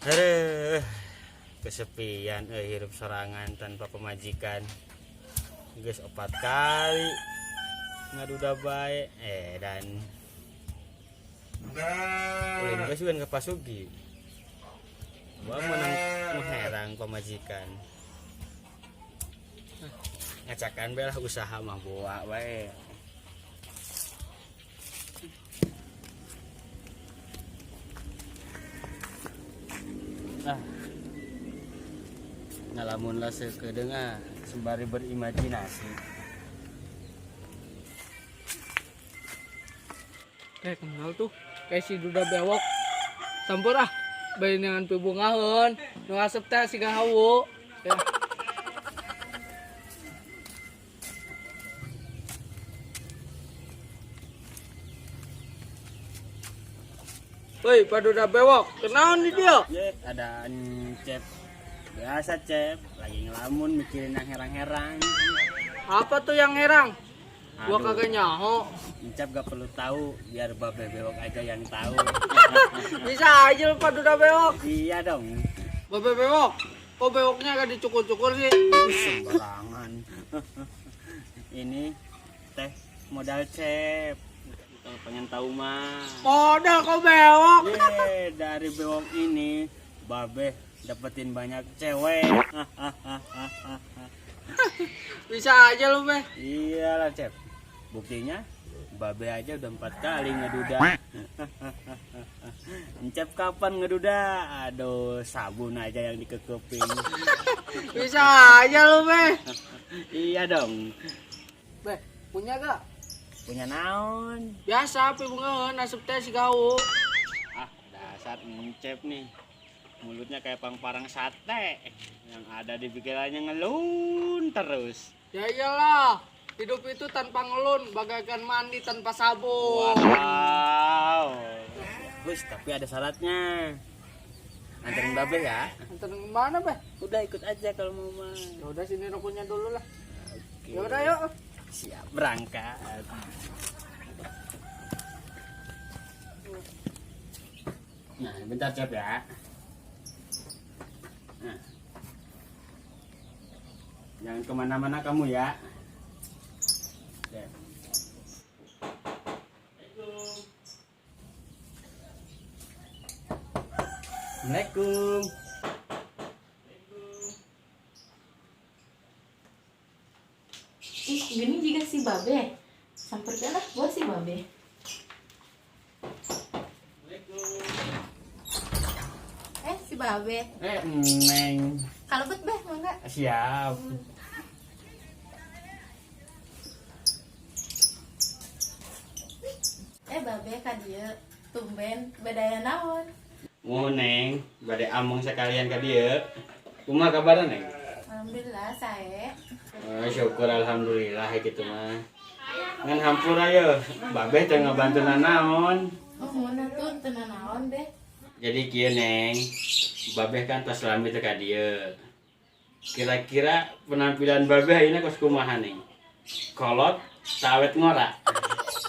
Aduh, kesepian hirup sorangan tanpa pemajikan. Geus 4 kali ngaduda bae dan ulin geus juga ke pasugi. Gua menang mengherang pemajikan. Ngacakan bae lah usaha mah boa wae. Ah. Ngalamun lah sekedeung ah, sembari berimajinasi. Kayak kenal tuh, kayak si Duda Bewok. Sampur ah, bae neangan pibungaheun, nu asep teh siga hawu. Ya. Woi, Pak Duda Bewok, kenaon di dia? Ye, ada Cep. Biasa Cep, lagi ngelamun mikirin yang herang-herang. Apa tuh yang herang? Gua Aduh. kagak nyaho. Encep gak perlu tahu, biar Babe Bewok aja yang tahu. Bisa aja lu Pak Duda Bewok. Iya dong. Babe Bewok, kok bewoknya agak dicukur-cukur sih? Sembarangan. Ini teh modal Cep. Kalau pengen tahu mah. Modal kok bewok. Ye, dari bewok ini Babe dapetin banyak cewek. Bisa aja lu, Be. Iyalah, Cep. Buktinya Babe aja udah 4 kali ngeduda. Encep kapan ngeduda? Aduh, sabun aja yang dikekepin. Bisa aja lu, Be. Iya dong. Be, punya gak? Punya naon? Biasa, pibungaheun asup teh si gau. Ah, dasar Encep nih. Mulutnya kayak pangparang sate. Yang ada di pikirannya ngelun terus. Ya iyalah, hidup itu tanpa ngelun bagaikan mandi tanpa sabun. Wow. Bagus, tapi ada syaratnya. Anterin Babe ya. Anterin kemana, Be? Udah ikut aja kalau mau mah. Ya udah sini rokoknya dulu lah. Oke. Ya udah yuk. Siap berangkat. Nah, bentar Cep ya. Nah. Jangan kemana-mana kamu ya. Cep. Assalamualaikum. Ih, gini juga si Babe. Samperkan lah buat si Babe. Si Babe. Neng. Kalau bet Be, mau nggak? Siap. Babe ka dieu tumben bedaya naon? Mau Neng, bade among sekalian ka dieu. Kumaha kabarna, Neng? Alhamdulillah sae. Oh, syukur alhamdulillah gitu mah. Ngan hampura ye, Babe teh ngabantu nanaon. Oh, mun atuh teu nanaon deh. Jadi kieu Neng, Babe kan tos lami teh ka dieu. Kira-kira penampilan Babe ayeuna kos kumaha Neng? Kolot, tawet ngora.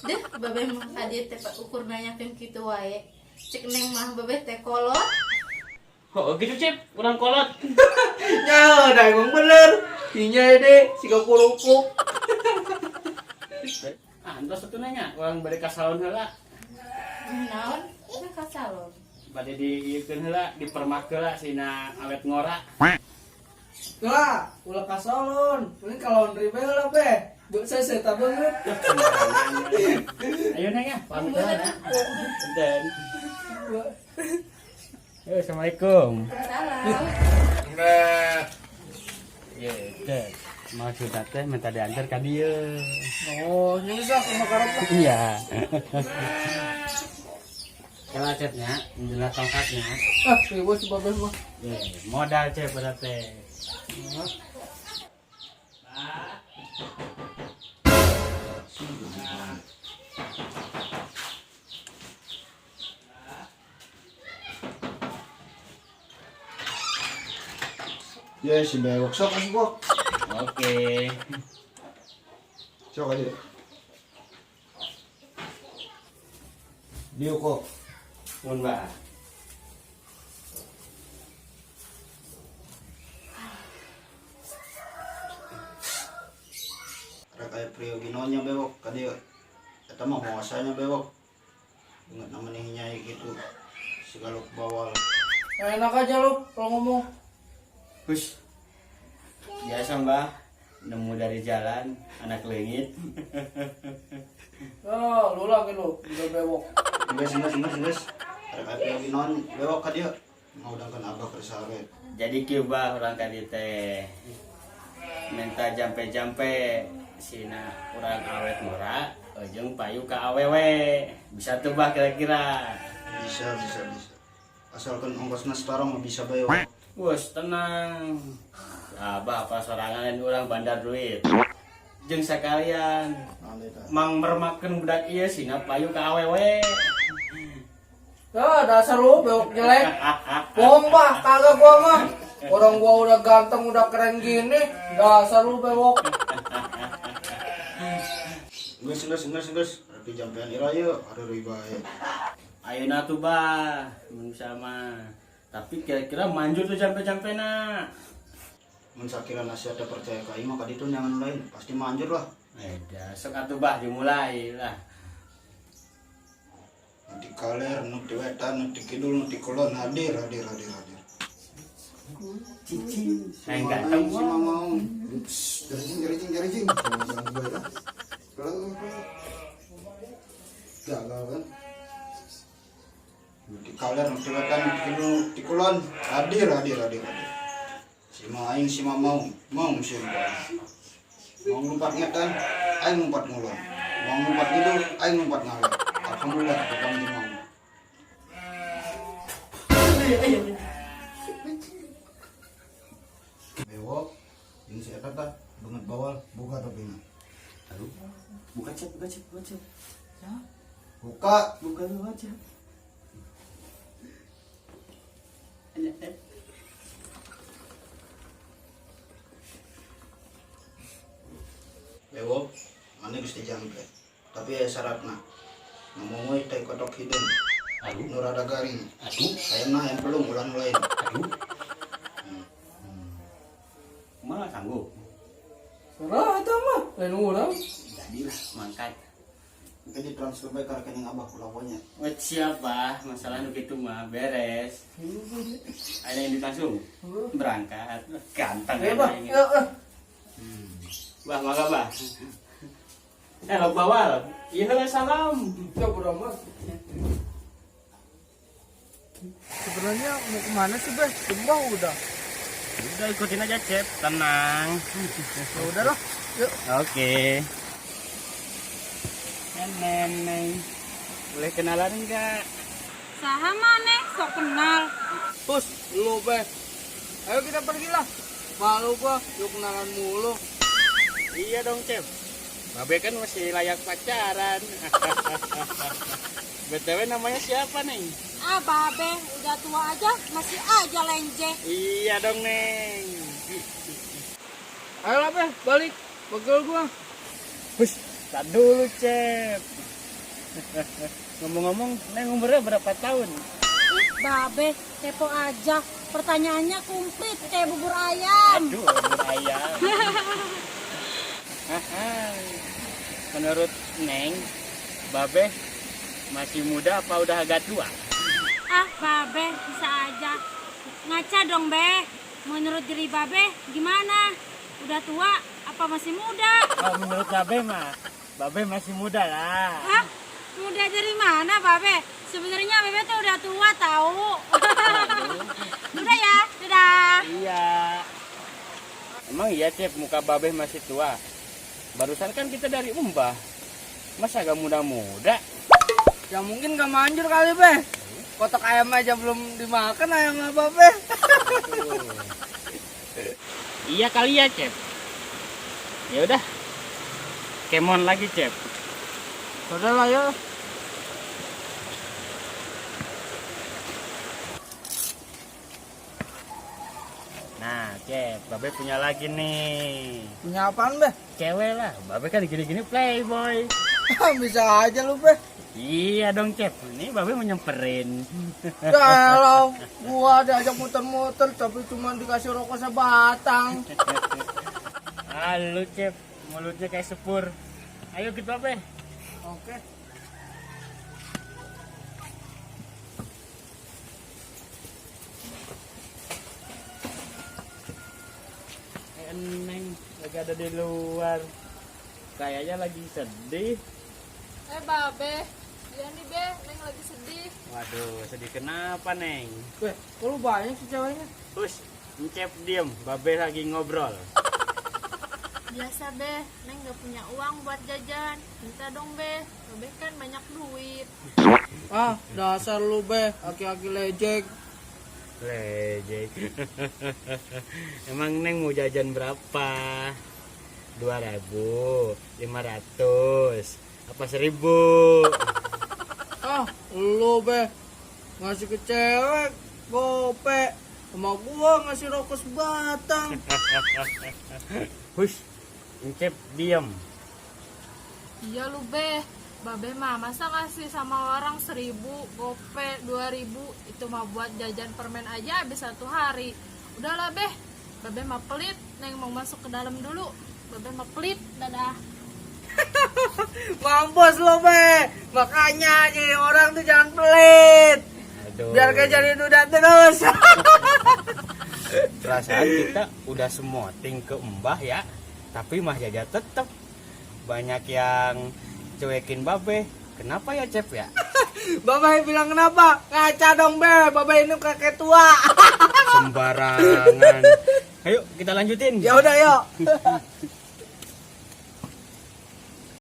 Deh, Babe mah ka dieu teh ukur nanyakeun kitu wae. Cek Neng mah Babe teh kolot. Oh, gitu Cep, kurang kolot. Ya, dah emang bener. Inya deh, siga kerupuk. Ah, entos satu nanya, orang bade ka salon heula. Naon? Teu ka salon. Bade diieukeun heula, dipermak heula sina awet ngora. Lah, ulah ka salon. Mending ka laundry bae heula, Be. Bu, saya tak banget. Ayo Neng ya, pamit heula. Punten. Yo, assalamualaikum. Salam. Ye, teh. Maksudnya teh minta diantar ka dieu. Oh, ini sah sama karep lah. Iya. Kalau cepnya, jelas tongkatnya. Ah, ribu si Babe mah. Ye, modal cep pada teh. Ya, si Bewok sok asup Wok. Oke. Sok aja. Dieu kok. Mun, Mbak. Priyogi naonnya bewok ka dieu. Eta mah muasanya bewok. Ingat namanya nyai gitu. Sigaluk bawal. Enak aja lu kalau ngomong. Hush. Biasa mbah, nemu dari jalan, anak lengit. Ya, lu lagi lu, udah bewok. Geus geus geus geus. Rek priyogi naon bewok ka dieu. Ngaudangkeun abah keur sare. Jadi kieu bah urang ka dieu teh. Minta jampe-jampe sina urang awet ngora jeung payu ka awewe. Bisa tuh bah kira-kira. Bisa bisa bisa. Asalkan ongkosna setara mah bisa bae. Wes tenang. Abah apa sorangan lain urang bandar duit. Jeung sakalian mang mermakeun budak ieu sina payu ka awewe. Ya, dasar lu bewok jelek. Bohong bah, kagak gua mah. Orang gua udah ganteng, udah keren gini, dasar lu bewok. Geus geus geus geus. Rek dijampean ira ieu, hareureuy bae. Ayeuna tuh bah, mun sama. Tapi kira-kira manjur tuh jampe-jampena. Mun sakira nasihat teh percaya ka aing mah ka ditu nyangan lain, pasti manjur lah. Dah, sok atuh bah dimulai lah. Nu ti kaler, nu ti wetan, nu ti kidul, nu ti kulon, hadir hadir hadir hadir. Cicing, yang ganteng si mamau. Jarijing jarijing jarijing. Jangan bae ah. Kalau gagal kan. Nu ti kaler, nu ti wetan, nu ti kidul, nu ti kulon, hadir hadir hadir hadir. Si ma aing si mamau, mau si mau ngumpat ngetan, aing ngumpat ngulon. Mau ngumpat ngidul, aing ngumpat ngalor. Alhamdulillah ketemu di mau. Bewok, ini si eta tah banget bawal, buka topinya. Aduh, buka cep, buka cep, buka cep. Buka, Buka dulu aja. Bewok, mana geus dijampe. Tapi aya syaratna. Ngomong we teh kotok hideung. Aduh, Nu rada garing. aduh, Hayamna hayam pelung ulah nu lain. aduh. Malah sanggup. Serah eta mah, lain urang. Jadilah mangkat. Engke ditransfer bae ka rekening abah ulah nya. Wah, siap bah, masalah nu kitu mah beres. Ada yang langsung berangkat. Ganteng Ya, bah. ini. Ya, eh. Bah, mangga bah. Lo bawal. Iya lah salam. Ya, bodo amat. Sebenarnya mau kemana sih, Beh? Sumpah udah. Udah ikutin aja, Cep. Tenang. Ya udahlah. Yuk. Oke. Neneng. Boleh kenalan enggak? Saha maneh sok kenal. Pus, lu, Beh. Ayo kita pergilah. Malu gua, yuk kenalan mulu. Iya dong, Cep. Babe kan masih layak pacaran. BTW namanya siapa, Neng? Ah, babe, udah tua aja masih aja lenje. Iya dong, Neng. Ayo lah, Beh, balik. Pegel gua. Hush, tak dulu, Cep. Ngomong-ngomong, Neng umurnya berapa tahun? Ih, babe, kepo aja. Pertanyaannya komplit kayak bubur ayam. Aduh, bubur ayam. Menurut Neng, Babe masih muda apa udah agak tua? Ah, babe, bisa aja. Ngaca dong, Be. Menurut diri babe gimana? Udah tua apa masih muda? Oh, menurut Babe mah, Babe masih muda lah. Hah? Muda dari mana, Babe? Sebenarnya Babe tuh udah tua tahu. Udah ya, dadah. Iya. Emang iya, Cep, muka Babe masih tua. Barusan kan kita dari Umbah. Masa agak muda-muda? Ya mungkin gak manjur kali, Beh. Kotak ayam aja belum dimakan ayam apa, Beh? Iya kali ya, Cep. Ya udah. Kemon lagi, Cep. Udah lah, ya. Nah, Cep, Babe punya lagi nih. Punya apaan, Beh? Cewek lah. Babe kan gini-gini playboy. Bisa aja lu, Beh. Iya dong, Cep. Ini Babe mau nyamperin. Ya elah, gua diajak muter-muter tapi cuma dikasih rokok sebatang. Ah, lu, Cep, mulutnya kayak sepur. Ayo kita Babeh. Oke. Neng lagi ada di luar. Kayaknya lagi sedih. Babe, iya nih Be, Neng lagi sedih. Waduh, sedih kenapa, Neng? Weh, kok lu banyak sih ceweknya? Terus, Encep diem, Babeh lagi ngobrol. Biasa Be, Neng gak punya uang buat jajan. Minta dong Be, Babe kan banyak duit. Ah, dasar lu Be, aki-aki lejek. Lejek. Emang Neng mau jajan berapa? 2.000, 500, apa 1.000? Ah, lu Be, ngasih ke cewek gope, sama gua ngasih rokok sebatang. Hush, Encep diem. Iya lu Be, Babe mah masa ngasih sama orang 1.000, gope 2.000, itu mah buat jajan permen aja habis satu hari. Udahlah Be, Babe mah pelit, Neng mau masuk ke dalam dulu. Babe mah pelit, dadah. Mampus lu Be, makanya jadi orang tuh jangan pelit. Aduh. Biar kayak jadi duda terus. Perasaan kita udah semoting ke Mbah ya, tapi Mah Jaja tetep banyak yang cuekin Babe. Kenapa ya Cep ya? Babe bilang kenapa? Ngaca dong Be, Babe ini kakek tua. Sembarangan. Ayo kita lanjutin. Ya udah yuk.